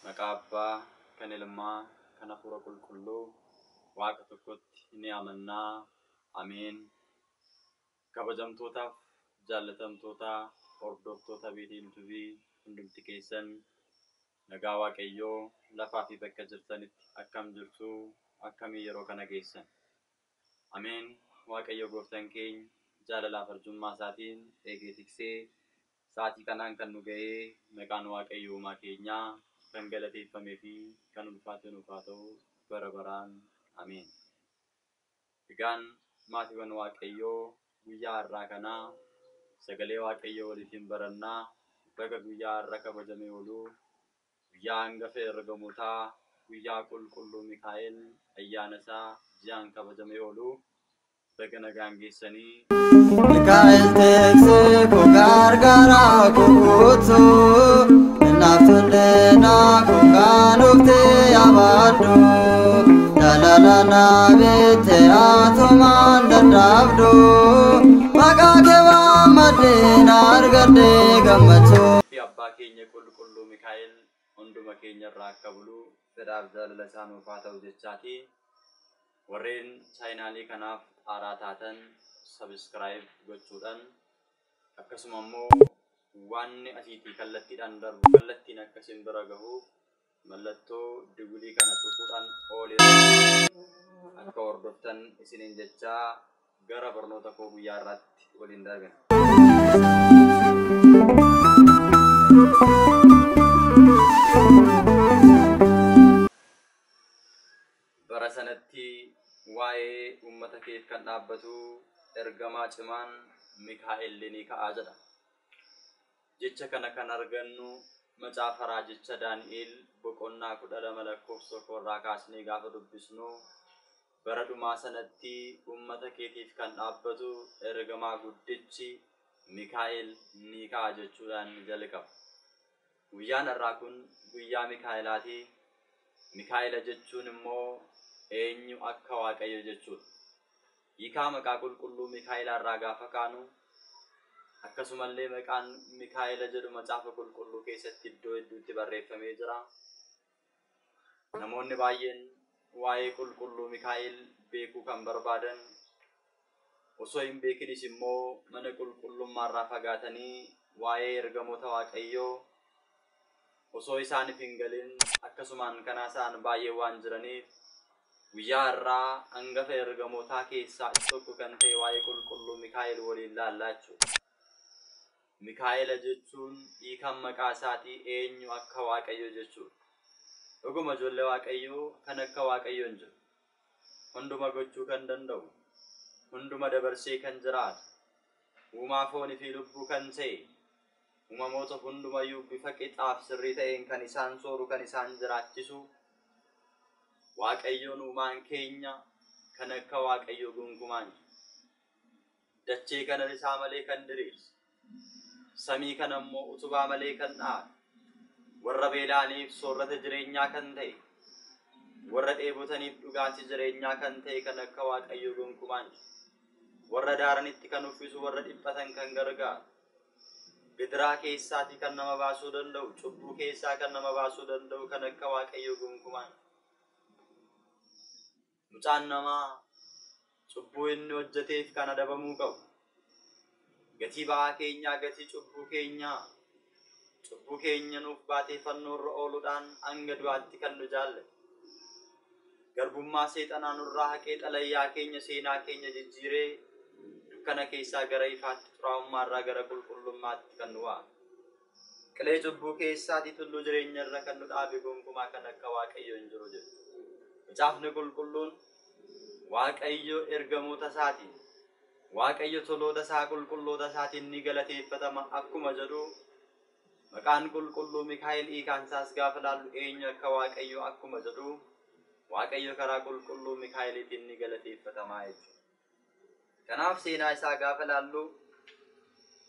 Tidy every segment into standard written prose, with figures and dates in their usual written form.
Maqaa Abbaa kan Ilmaa kan Hafuura Qulqulluu Waaqa tokkotti ni amannaa. Ameen. Kabajamtootaaf jaallatamtoota hordoftoota Beetel TV hundumti keessan nagaa Waaqayyoo lafaa fi bakka jirtanitti akkam jirtu, akkamii yeroo kana geessan? Ameen. Waaqayyo gooftaan keenya jaalalaaf arjummaa isaatiin eegee tiksee sa'aatii kanaan kan nu ga'ee, maqaan Waaqayyo uumaa keenyaa kan galateeffamee fi kan ulfaate nuuf haa ta'u bara baraan. Ameen. Egaan maatiiwwan Waaqayyoo, guyyaa har'aa kanaa sagalee Waaqayyoo waliin barannaa. Baga guyyaa har'a kabajamee ooluu guyyaa hangafa ergamootaa, guyyaa qulqulluu Mikaa'el ayyaana isaa ji'aan kabajamee ooluu baga nagaan geessanii. Mikaa'el tiksee koo gargaaraa koo guutuu, naaf koo kanuuftee yaabadhu, dhalala beektee atumaan dadhabdu, maqaa kee waammadheen argadhee gammachuu. Fi abbaa keenya qulqulluu Mikaa'el hunduma keenya irraa akka bulu fedhaaf jaalala isaa nuuf haa ta'u jechaati. Warreen chaayinaalii kanaaf haaraa taatan subscribe gochuudhaan, akkasuma immoo waanni asiitii kallattiidhaan darbu kallattiin akka isin bira gahuuf mallattoo dawwilii kana tuquudhaan oolee akka hordoftan isiniin jechaa gara barnoota koo guyyaa irraatti waliin darbina. Bara sanatti waa'ee uummata keef kan dhaabbatu ergamaa cimaan Mikaa'el ni ka'aa jedha. Jecha kana kan argannu macaafa raajicha Daani'el boqonnaa 12 lakkoofsa 1 irraa kaasnee gaafa dubbisnu, bara dhumaa sanatti uummata keetiif kan dhaabbatu ergamaa guddichi Mikaa'el ni ka'a jechuudhaan jalqaba. Guyyaan har'aa kun guyyaa Mikaa'elaati. Mikaa'ela jechuun immoo eenyu akka Waaqayyo jechuudha. Hiikaa maqaa qulqulluu Mikaa'elaa irraa gaafa kaanu, akkasumallee maqaan Mikaa'ela jedhu macaafa qulqulluu keessatti iddoo hedduutti barreeffamee jira. Namoonni baay'een waa'ee qulqulluu Mikaa'el beekuu kan barbaadan osoo hin beekinis immoo mana qulqullummaa irraa fagaatanii waa'ee ergamoota Waaqayyoo osoo isaaniif hin galin akkasumaan kanaa isaan baay'ee waan jiraniif, guyyaa har'aa hangafa ergamootaa keessaa isa tokko kan ta'e waa'ee qulqulluu Mikaa'el waliin laallaa jechuudha. Mikaa'ela jechuun hiikan maqaa isaatii eenyu akka Waaqayyo jechuudha. Dhuguma ijoollee Waaqayyoo, kan akka Waaqayyo hin jiru. Hunduma gochuu kan danda'u, hunduma dabarsee kan jiraatu, uumaa foonii fi lubbuu kan ta'e, uumamoota hundumayyuu bifa qixaaf sirrii ta'een kan isaan sooru, kan isaan jiraachisu, Waaqayyoon uumaan keenya kan akka Waaqayyo gonkumaan jiru. Dachee kana isaa malee kan diriirse, samii kana immoo utubaa malee kan dhaabe, warra beela'aniif soorata jireenyaa kan ta'e, warra dheebotaniif dhugaatii jireenyaa kan ta'e kan akka Waaqayyo gonkumaan jiru. Warra daaranitti kan uffisu, warra dhiphatan kan gargaaru, gidiraa keessaatii kan nama baasuu danda'u, cubbuu keessaa kan nama baasuu danda'u kan akka Waaqayyo gonkumaan jiru. Mucaan namaa cubbuu inni hojjeteef kan adabamuu qabu. Gatii ba'aa keenyaa, gatii cubbuu keenyaa, cubbuu keenya nuuf baatee fannoo irra ooluudhaan hanga du'aatti kan nu jaallate. Garbummaa seexanaa nurraa haqee xalayyaa keenya, seenaa keenya jijjiiree dukkana keessaa gara ifaatti, xuraa'ummaa irraa gara qulqullummaatti kan nu waame. Qilee cubbuu keessaatii tulluu jireenya irra kan nu dhaabe gonkumaa kan akka Waaqayyo hin jiru jedhu. Macaafni qulqulluun Waaqayyo ergamoota isaatiin, Waaqayyo toloota isaa qulqulloota isaatiin ni galateeffatama akkuma jedhu, maqaan qulqulluu Mikaa'el hiikaan isaas gaafa laallu eenyu akka Waaqayyo akkuma jedhu, Waaqayyo karaa qulqulluu Mikaa'eliitiin ni galateeffatamaa jechuudha. Kanaaf seenaa isaa gaafa laallu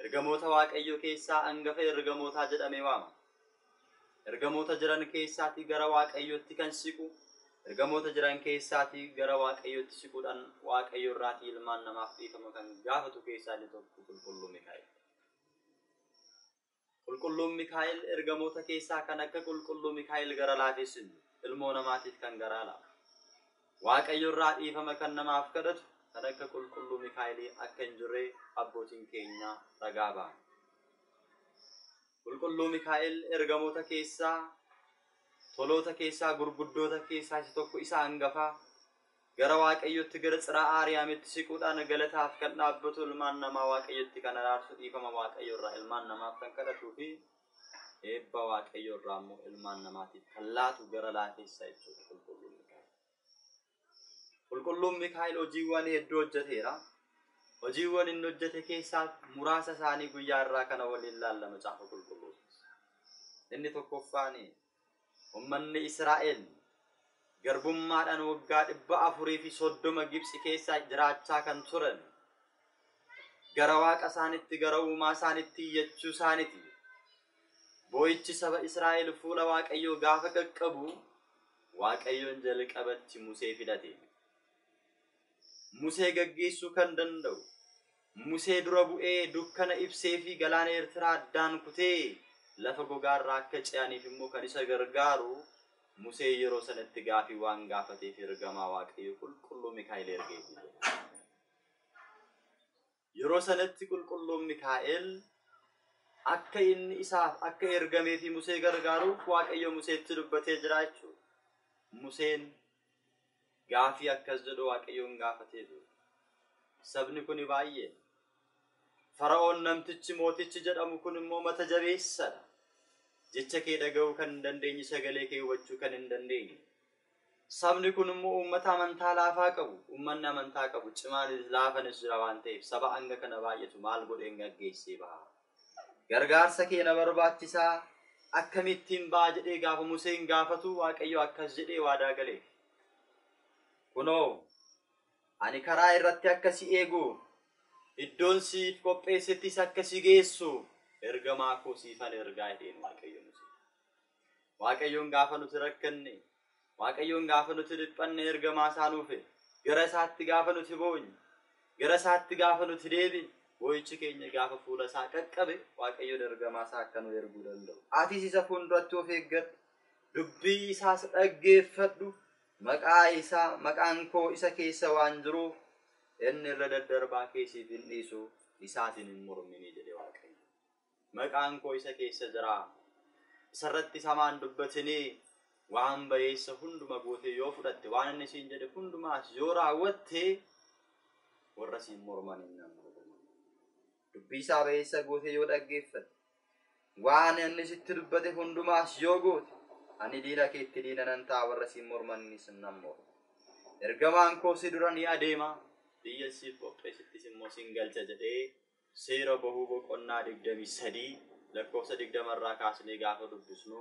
ergamoota Waaqayyo keessaa hangafa ergamootaa jedhamee waamama. Ergamoota jiran keessaatii gara Waaqayyootti kan siqu, ergamoota jiran keessaatii gara Waaqayyootti siquudhaan Waaqayyo irraatii ilmaan namaaf dhiifama kan gaafatu keessaa inni tokko qulqulluu Mikaa'el. Qulqulluun Mikaa'el ergamoota keessaa kan akka qulqulluu Mikaa'el gara laafessu ilmoo namaatiif kan garaa laafu. Waaqayyo irraa dhiifama kan namaaf kadhatu kan akka qulqulluu Mikaa'elii akka hin jirre abbootiin keenya ragaa ba'an. Qulqulluu Mikaa'el ergamoota keessaa toloota keessaa gurguddoota keessaa isa tokko isa hangafaa gara Waaqayyotti gara Tsiraa Aariyaamitti siquudhaan galataaf kan dhaabbatu ilmaan namaa Waaqayyotti kan araarsu dhiifama Waaqayyo irraa ilmaan namaaf kan kadhatuu fi eebba Waaqayyo irraa immoo ilmaan namaatiif kan laatu gara laafessa jechuudha qulqulluun Mikaa'el. Qulqulluun Mikaa'el hojiiwwan hedduu hojjeteera. Hojiiwwan inni hojjete keessaa muraasa isaanii guyyaa irraa kana waliin laalla macaafa qulqulluu. Inni tokkoffaan uummanni Israa'el garbummaadhaan waggaa 430 Gibxi keessa jiraachaa kan turan gara waaqa isaanitti gara uumaa isaanitti iyyachuu isaaniiti. Boo'ichi saba Israa'el fuula Waaqayyoo gaafa qaqqabu Waaqayyoon jalqabatti Musee filate. Musee gaggeessuu kan danda'u Musee dura bu'ee dukkana ibsee fi galaana Eertiraa addaan kutee lafa gogaarraa akka ce'aniif immoo kan isa gargaaru Musee yeroo sanatti gaafii waan gaafateef ergamaa Waaqayyo qulqulluu Mikaa'el ergeeti. Yeroo sanatti qulqulluun Mikaa'el akka inni isaaf akka ergamee fi Musee gargaaruuf Waaqayyo Museetti dubbatee jira jechuudha. Museen gaafii akkas jedhu Waaqayyoon gaafatee jiru. Sabni kun baay'ee. Fara'oon namtichi mootichi jedhamu kun immoo mata jabeessadha. Jecha kee dhaga'uu kan hin dandeenye, sagalee kee hubachuu kan hin dandeenye. Sabni kun immoo uummata amantaa laafaa qabu. Uummanni amantaa qabu cimaanis laafanis jira waan ta'eef saba hanga kana baay'atu maal godheen gaggeessee baha. Gargaarsa kee na barbaachisaa akkamittiin ba'a jedhee gaafa Museen gaafatu Waaqayyo akkas jedhee waadaa galee. Kunoo ani karaa irratti akka si eegu iddoon siif qopheessettis akka si geessu ergamaa koo siifan ergaa jedheen Waaqayyo Musee. Waaqayyoon gaafa nuti rakkanne, Waaqayyoon gaafa nuti dhiphanne ergamaa isaa nuuf gara isaatti gaafa nuti boonye, gara isaatti gaafa nuti deebine, boo'ichi keenya gaafa fuula isaa qaqqabe Waaqayyoon ergamaa isaa akka nu erguu danda'u. Atis isa fuulduratti of eeggadhu, dubbii isaas dhaggeeffadhu, maqaa isaa maqaan koo isa keessa waan jiruuf inni irra daddarbaa keessiif hin dhiisu isaatiin hin mormini jedhe Waaqayyo. Maqaan koo isa keessa jira. Isarratti samaan dubbatinii waan bayeessa hunduma gootee yoo fudhatte waan inni siin jedhe hundumaas yoo raawwatte warra siin morman hin morman. Dubbii isaa bayeessa gootee yoo dhaggeeffatte waan inni sitti dubbate hundumaas yoo goote ani diina keetti diina nan ta'a warra siin mormanis nan morma. Ergamaan koo si dura ni adeema biyya siif qopheessittis immoo siin galcha jedhee seera bahuu boqonnaa 23 lakkoofsa 20 irraa kaasnee gaafa dubbisnu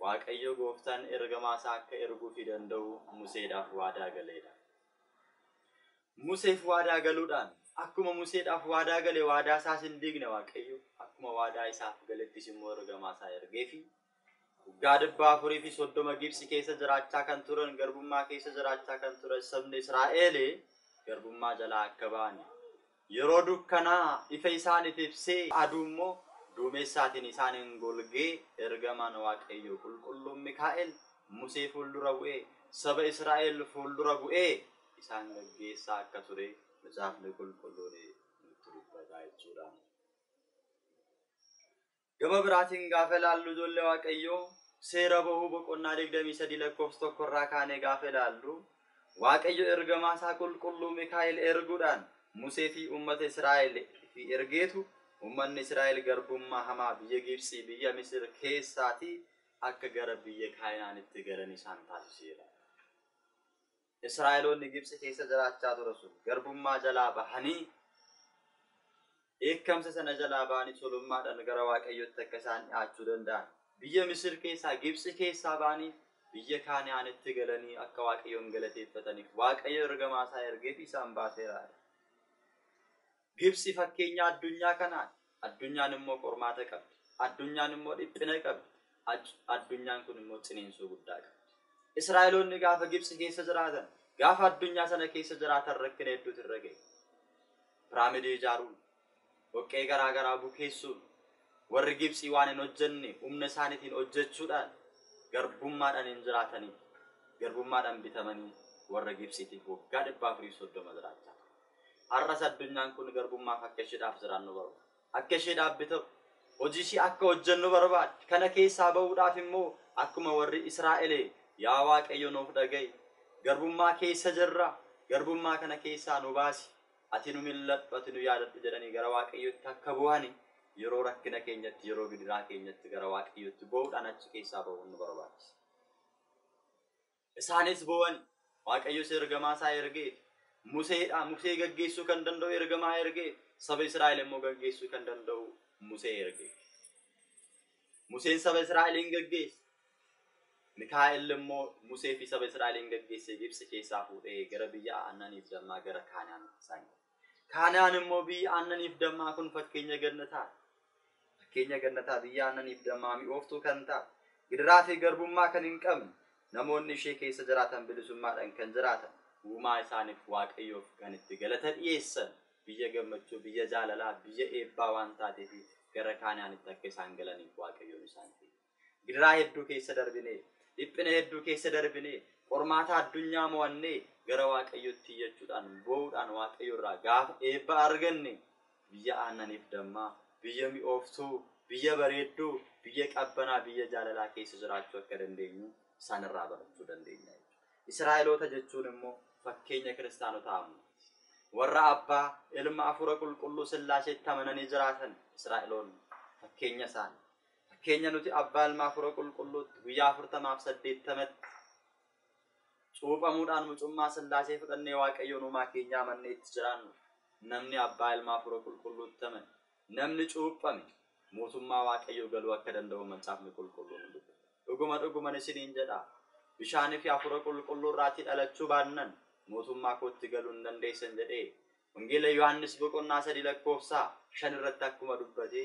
Waaqayyo gooftaan ergamaa isaa akka erguufii danda'u Museedhaaf waadaa galeedha. Museef waadaa galuudhaan akkuma Museedhaaf waadaa gale waadaa isaas hin diigne Waaqayyo akkuma waadaa isaaf galettis immoo ergamaa isaa ergeefi waggaa 430 Gibxi keessa jiraachaa kan turan garbummaa keessa jiraachaa kan turan sabni Israa'el garbummaa jalaa akka ba'an yeroo dukkanaa ifa isaaniif ibsee aduu immoo duumessaatiin isaaniin golgee ergamaan Waaqayyo qulqulluun Mikaa'el Musee fuuldura bu'ee saba Israa'el fuuldura bu'ee isaan gaggeessaa akka ture macaafni qulqulluun nutti dubbata jechuudha. Gama biraatiin gaafa ilaallu ijoollee Waaqayyoo seera bahuu boqonnaa 23 lakkoofsa 1 irraa kaanee gaafa ilaallu Waaqayyo ergamaa isaa qulqulluu Mikaa'el erguudhaan Musee fi uummata Israa'el fi ergeetu uummanni Israa'el garbummaa hamaa biyya Gibxii biyya Misir keessaatii akka gara biyya Kaayinaanitti galan isaan taasiseera. Israa'eloonni Gibxi keessa jiraachaa ture sun garbummaa jalaa bahanii dheekkamsa sana jalaa bahanii tolummaadhaan gara Waaqayyootti akka isaan dhiyaachuu danda'an biyya Misir keessaa Gibxi keessaa bahanii biyya Kaanaanitti galanii akka Waaqayyoon galateeffataniif Waaqayyo ergamaa isaa ergeef isaan baaseera. Gibxi fakkeenya addunyaa kanaati. Addunyaan immoo qormaata qabdi. Addunyaan immoo dhiphina qabdi. Addunyaan kun immoo ciniinsuu guddaa qabdi. Israa'eloonni gaafa Gibxi keessa jiraatan, gaafa addunyaa sana keessa jiraatan rakkina hedduutu irra ga'e. Piraamidii ijaaruun, dhoqqee garaa garaa bukeessuun, Warri Gibxii waan hin hojjenne humna isaaniitiin hojjechuudhaan garbummaadhaan hin jiraatanii, garbummaadhaan bitamanii warra Gibxiitiif waggaa 430 jiraachaa. Har'as addunyaan kun garbummaaf akka isheedhaaf jiraannu barbaada. Akka isheedhaaf bitamu, hojii ishee akka hojjennu barbaada. Kana keessaa bahuudhaaf immoo akkuma warri Israa'el yaa Waaqayyo nuuf dhaga'i, garbummaa keessa jirra, garbummaa kana keessaa nu baasi, ati nu mil'adhu, ati nu yaadadhu jedhanii gara Waaqayyootti akka bu'ani yeroo rakkina keenyatti, yeroo gidiraa keenyatti gara Waaqayyootti bu'uudhaan achi keessaa bahuun nu barbaachisa. Isaanis bu'an, Waaqayyos ergamaa isaa ergee, Museedha, Musee gaggeessuu kan danda'u ergamaa ergee, saba Israa'el immoo gaggeessuu kan danda'u Musee ergee. Museen saba Israa'eliin gaggeesse. Mikaa'el immoo Musee fi saba Israa'eliin gaggeesse Gibxi keessaa fuudhee gara biyya aannaniif dammaa gara Kaanaan isaan geesse. Kaanaan immoo biyya aannaniif dammaa kun fakkeenya gannataa. Fakkeenya gannataa biyya aannaniif dammaa mi'ooftuu kan taate, gidiraa fi garbummaa kan hin qabne, namoonni ishee keessa jiraatan bilisummaadhaan kan jiraatan, uumaa isaaniif Waaqayyoof kan itti galata dhiyeessan, biyya gammachuu, biyya jaalalaa, biyya eebbaa waan taateef gara Kaanaanitti akka isaan galaniif Waaqayyoon isaan fixe. Gidiraa hedduu keessa darbinee, dhiphina hedduu keessa darbinee, qormaata addunyaa mo'annee gara Waaqayyootti iyyachuudhaan, boo'uudhaan Waaqayyo irraa gaafa eebba arganne biyya aannaniif dammaa, biyya mi'ooftuu, biyya bareedduu, biyya qabbanaa, biyya jaalalaa keessa jiraachuu akka dandeenyu isaan irraa barachuu dandeenya jechuudha. Israa'eloota jechuun immoo fakkeenya kiristaanotaa ammaati. Warra abbaa ilma hafuura qulqulluu Sillaaseetti amananii jiraatan Israa'eloonni fakkeenya isaanii. Fakkeenya nuti abbaa ilma hafuura qulqulluutti guyyaa 40 fi 80tti cuuphamuudhaan mucummaa Sillaasee fudhannee Waaqayyoon uumaa keenya amannee itti jiraannu. Namni abbaa ilma hafuura qulqulluutti amane, namni cuuphame mootummaa Waaqayyoo galuu akka danda'u macaafni qulqulluun nu dubbata. Dhuguma dhuguman isiniin jedha, bishaanii fi hafuura qulqulluu irraatii dhalachuu baannan mootummaa kootti galuu hin dandeessan jedhee Wangeela Yohaannis boqonnaa 3 lakkoofsa 5 irratti akkuma dubbate,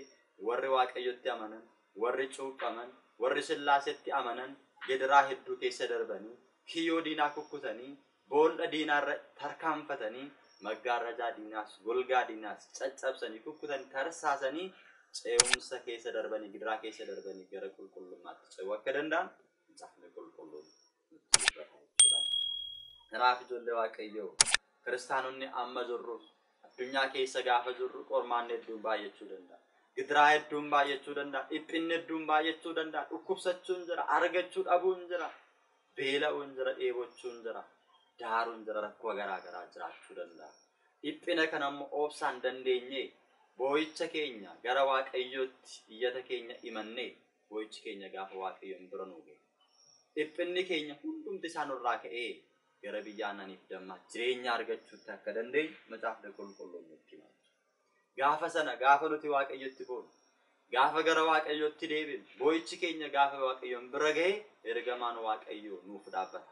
warri Waaqayyotti amanan, warri cuuphaman, warri Sillaasetti amanan gidiraa hedduu keessa darbanii, kiyyoo diinaa kukkutanii, boolla diinaarra tarkaanfatanii, maggaarrajaa diinaas golgaa diinaas caccabsanii kukkutanii tarsaasanii ce'umsa keessa darbanii, gidiraa keessa darbanii gara qulqullummaatti ce'uu akka danda'an macaafni qulqulluun nutti dubbata jechuudha. Kanaaf ijoollee Waaqayyoo, kiristaanonni amma jirru addunyaa keessa gaafa jirru qormaanni hedduun baay'achuu danda'a. Gidiraa hedduun baay'achuu danda'a. Dhiphinni hedduun baay'achuu danda'a. Dhukkubsachuun jira. Argachuu dhabuun jira. Beela'uun jira. Dheebochuun jira. Daaruun jira. Rakkoo garaa garaa jiraachuu danda'a. Dhiphina kana immoo obsaan dandeenyee boo'icha keenya gara Waaqayyootti iyyata keenya himannee boo'ichi keenya gaafa Waaqayyoon bira nuu ga'e, dhiphinni keenya hundumti isaa nurraa ka'ee gara biyya aannaniif dammaa jireenya argachuutti akka dandeenyu macaafni qulqulluun nutti hima. Gaafa sana gaafa nuti Waaqayyotti boonu, gaafa gara Waaqayyootti deebinu, boo'ichi keenya gaafa Waaqayyoon bira ga'e ergamaan Waaqayyoo nuuf dhaabbata.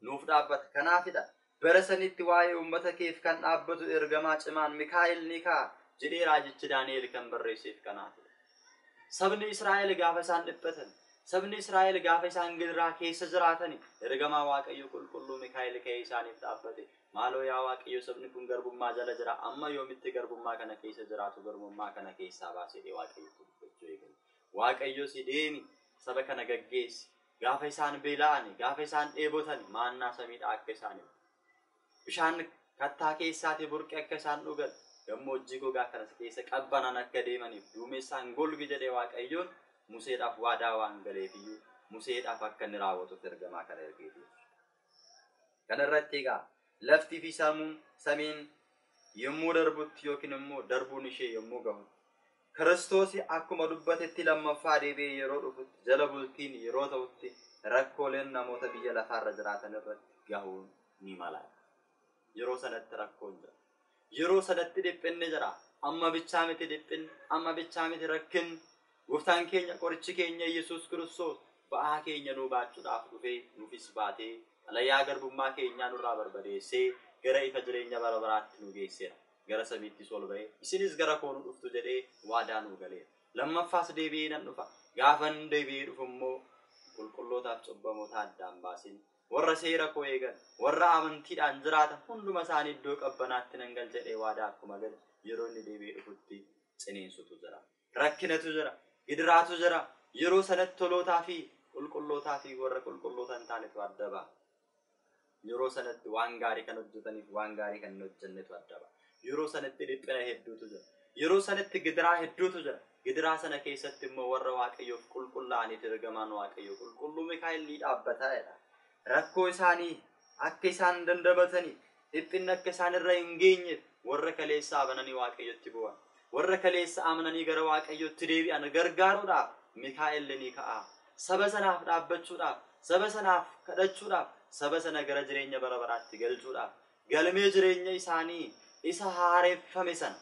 Nuuf dhaabbata. Kanaafidha bara sanitti waa'ee uummata keef kan dhaabbatu ergamaa cimaan Mikaa'el ni ka'a jedhee raajichi Daani'el kan barreesseef kanaafidha. Sabni Israa'el gaafa isaan dhiphatan, sabni Israa'el gaafa isaan gidiraa keessa jiraatan ergamaa Waaqayyo qulqulluu Mikaa'el ka'ee isaaniif dhaabbate. Maaloo yaa Waaqayyo, sabni kun garbummaa jala jira, amma yoomitti garbummaa kana keessa jiraatu, garbummaa kana keessaa baasee Waaqayyotti dubbachuu eegale. Waaqayyo si deemi, saba kana gaggeessi. Gaafa isaan beela'ani, gaafa isaan dheebotan maannaa samiidhaa akka isaaniif, bishaan kattaa keessaatii burqe akka isaan dhugan, gammoojjii gogaa kana keessa qabbanaan akka deemaniif duumessaan golgi jedhee Waaqayyoon Museedhaaf waadaa waan galeefiyyuu Museedhaaf akka inni raawwatuuf ergamaa kana ergeeti. Kana irratti egaa laftii fi samuun samiin yommuu darbutti yookiin immoo darbuun ishee yommuu gahutti, Kiristoos akkuma dubbatetti lammaffaa deebi'ee yeroo dhufutti, jala bultiin yeroo ta'utti rakkooleen namoota biyya lafaarra jiraatan irratti gahuun ni mala. Yeroo sanatti rakkoon jira. Yeroo sanatti dhiphinni jira. Amma bichaa miti dhiphinni, amma bichaa miti rakkinni. Gooftaan keenya, qorichi keenya Yesuus Kiristoos ba'aa keenya nuu baachuudhaaf dhufee nuufis baatee xalayaa garbummaa keenyaa nurraa barbadeessee gara ifa jireenya bara baraatti nu geesseera. Gara samiittis ol ba'ee isinis gara koo nu dhuftu jedhee waadaa nuu galeera. Lammaffaas deebi'ee nan dhufa. Gaafan deebi'ee dhufu immoo qulqullootaaf cubbamoota addaan baasin, warra seera koo eegan, warra amantiidhaan jiraatan hunduma isaanii iddoo qabbanaatti nan galcha jedhee waadaa akkuma gale yeroo inni deebi'ee dhufutti ciniinsutu jira. Rakkinatu jira, gidiraatu jira. Yeroo sanatti tolootaa fi qulqullootaa fi warra qulqulloota hin taanetu adda ba'a. Yeroo sanatti waan gaarii kan hojjetaniif waan gaarii kan hin hojjennetu adda ba'a. Yeroo sanatti dhiphina hedduutu jira. Yeroo sanatti gidiraa hedduutu jira. Gidiraa sana keessatti immoo warra Waaqayyoof qulqullaa'aniif ergamaan Waaqayyoo qulqulluu Mikaa'el ni dhaabbataa jedha. Rakkoo isaanii akka isaan dandamatanii dhiphinni akka isaan irra hin geenyeef warra kaleessa amananii Waaqayyotti bu'an. Warra kaleessa amananii gara Waaqayyotti deebi'an gargaaruudhaaf Mikaa'el ni ka'a. Saba sanaaf dhaabbachuudhaaf, saba sanaaf kadhachuudhaaf, saba sana gara jireenya bara baraatti galchuudhaaf, galmee jireenya isaanii isa haareeffame sana,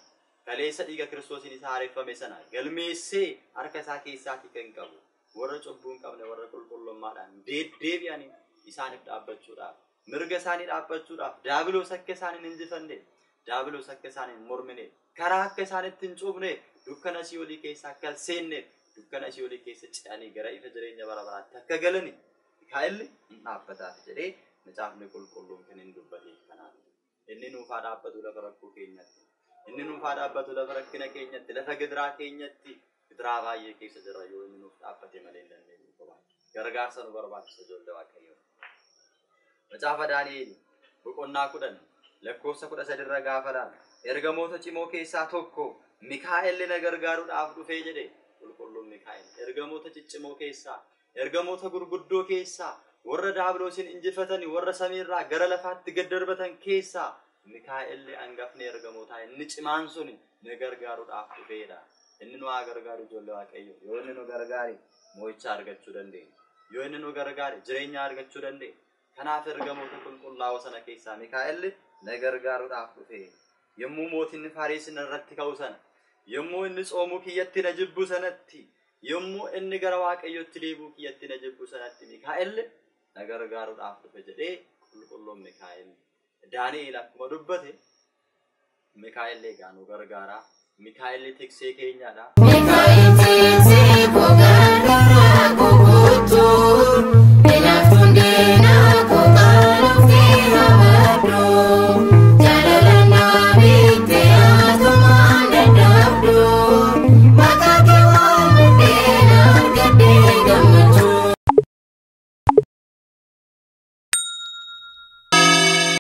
kaleessa dhiiga Kiristoosiin isa haareeffame sana galmeessee harka isaa keessaatii kan qabu warra cubbuu hin qabne warra qulqullummaadhaan deddeebi'anii isaaniif dhaabbachuudhaaf, mirga isaanii dhaabbachuudhaaf, daabiloos akka isaan hin injifanne, daabiloos akka isaan hin mormine, karaa akka isaan itti hin cufne, dukkana sii'oolii keessa akka hin seenne, dukkana sii'oolii keessa ce'anii gara ifa jireenya bara baraatti akka galani Mikaa'el hin dhaabbataaf jedhee macaafni qulqulluun kan hin dubbateef kanaaf. Inni nuufaa dhaabbatu lafa rakkoo keenyatti. Inni nuufaa dhaabbatu lafa rakkina keenyatti, lafa gidiraa keenyatti. Gidiraa baay'ee keessa jira yoo inni nuuf dhaabbate malee hin dandeenyu kophaa. Gargaarsa nu barbaachisa ijoollee Waaqayyoo. Macaafa Daani'el boqonnaa 10 lakkoofsa 13 irra gaafa laalu ergamoota cimoo keessaa tokko Mikaa'el na gargaaruudhaaf dhufee jedhe. Qulqulluun Mikaa'el ergamoota ciccimoo keessaa, ergamoota gurguddoo keessaa, warra daabiloosiin injifatanii warra samiirraa gara lafaatti gad darbatan keessaa Mikaa'el hangafni ergamootaa inni cimaan suni na gargaaruudhaaf dhufeedha. Inni nu haa gargaaru ijoollee Waaqayyoo. Yoo inni nu gargaare mo'icha argachuu dandeenya. Yoo inni nu gargaare jireenya argachuu dandeenya. Kanaaf ergamoota qulqullaa'oo sana keessaa Mikaa'el na gargaaruudhaaf dhufe. Yommuu mootiin Faarisin irratti ka'u sana, yommuu inni tsoomuu kiyyatti na jibbu sanatti, yommuu inni gara Waaqayyootti deebi'uu kiyyatti na jibbu sanatti Mikaa'el na gargaaruudhaaf dhufe jedhee qulqulluun Mikaa'el. Daani'el akkuma dubbate Mikaa'el egaa nu gargaara. Mikaa'el tiksee keenyadha. Mikaa'el tiksee koo.